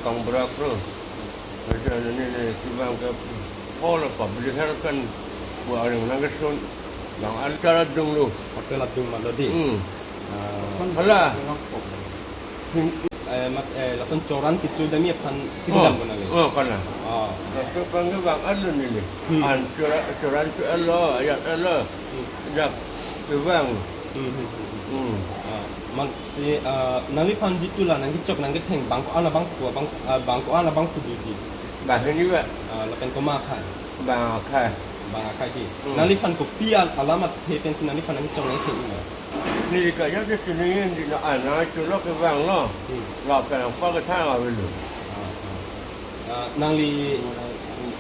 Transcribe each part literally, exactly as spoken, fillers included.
Bang brak lo. Asa nini ni kevang ke hall public health kan pu areng nangkesun. Bang altar adung lo. Hotel adung ma lo di. Hmm. Ah. Hala. Hmm. Eh, mat, eh, lason choran kecho dami aphan si kedam ko nangli? Oh, kana. Ah. Laso bang ke bang alo nini. Hmm. An choran, choran tu alo, ayat alo. Hmm. Jak kevang. Hmm, hmm, hmm, hmm. Hmm. Ah, man si, ah, nangliphan jitu la nangkechok nangketheng bang ko-an abangphu, bang, ah, bang ko-an abangphu doji? Bang hini ba. Ah, lapen komat akhai? Bang akhai. Bang akhai di. Hmm. Nangliphan kopi al-, alam athe pensi nangliphan nangkechok nangketheng ma? Neli kaya de sining di na ana cholok kevang lo. Hmm. Lapen apa kethang avelo. Ah, ah. Ah, nangli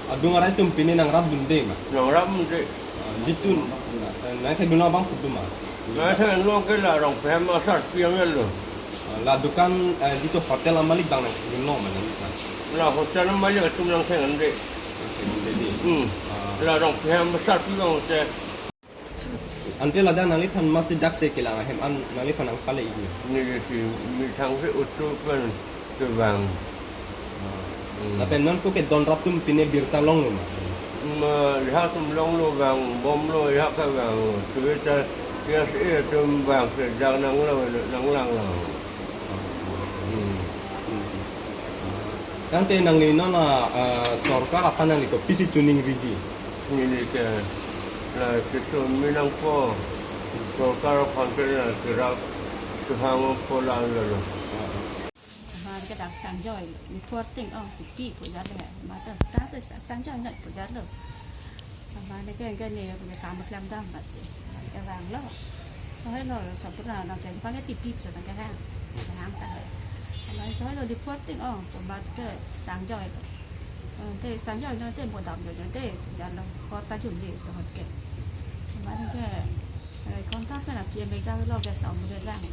adung arai atum pine nangrap dunde ma? Nangrap dunde. Ah, jitu, eh, nangthekdun abangphu do ma? Nangthekdun ke la Rongphem asarpi anlo. Ah, la dukan, eh, jitu hotel amalik bang nangthekdun ma nangli? La hotel amalik atum nangthekdunde. Nangthekdunde di. Hmm. Ah. La Rongphem asarpi bang hotel. Ante ladak nangliphan masi daksi kelang ahem an nangliphan nangpale iklo? Neli si methang si utu pen kevang. Hmm. Lapen non kopi donrap atum pine birta longlo ma? Ma, ya atum longlo bang, bomlo ya kevang. Tuwe ta ya si atum bang sejak nanglang, nanglang lang. Hmm. Tangte nangli non la, ah, sorkar aphan nangli kopisi choningriji? Neli ke la kecho me nangpo, sorkar aphan ke la kerap kehang po la lo. Amat ke dak sangjoi, ni porting ong tipi pu jalo. Mata ta te sangjoi nat pu jalo. Amat ke ke ni ke kam klem dam bat ke. Ke vanglo. Sohelo, sopura nang ke pang tipi so nang ke hang. Hang ta. Amat sohelo di porting ong, amat ke sangjoi. Eh, te sangjoi nat te mo dam joi nat te jalo kota junje so ke. Amat ke, eh, kontak ke na pia me jalo ke sa mo de lang.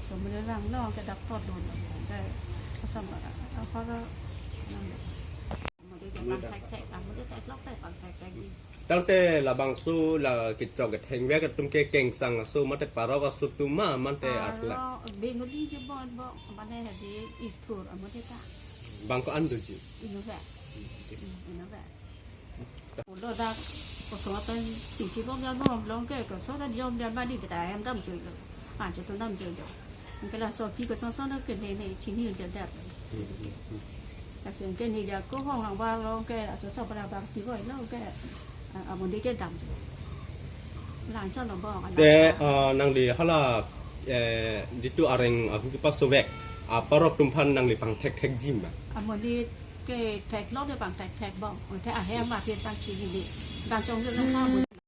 So mo de lang lo ke doctor do lo. Ke sa mo, apa lo. Mo de ke bang thekthek, ah, mo de theklok te bang thekthek ji. Tangte labangso la kechok kethengvek atum ke kengsang aso mate parok aso atum ma mate atla? Parok, Bengali je bon bo, mane hadi ithur, ah, mo de ta. Bang ko-an doji? Inove. Hmm, inove. Lo dak, ko so pen tingki bom jalo, long ke, ko so dak jom jalo, mane kita em dam joi lo. Ah, jo to dam joi lo. Anke laso api kosonson ke ne ne chini jadar. Laso anke ne ja ko hong hang bar lo ke laso so pada bang ti koi lo ke. Ah, amundi ke dam. Lang chon lo bong. Te, ah, nangli hala, eh, jitu areng ahu kepasovek. Aparok atum aphan nangli pang thekthek ji ma? Amundi ke theklok de pang thekthek bong. Te ahem ma pin pang chini ni. Bang chong de lo ka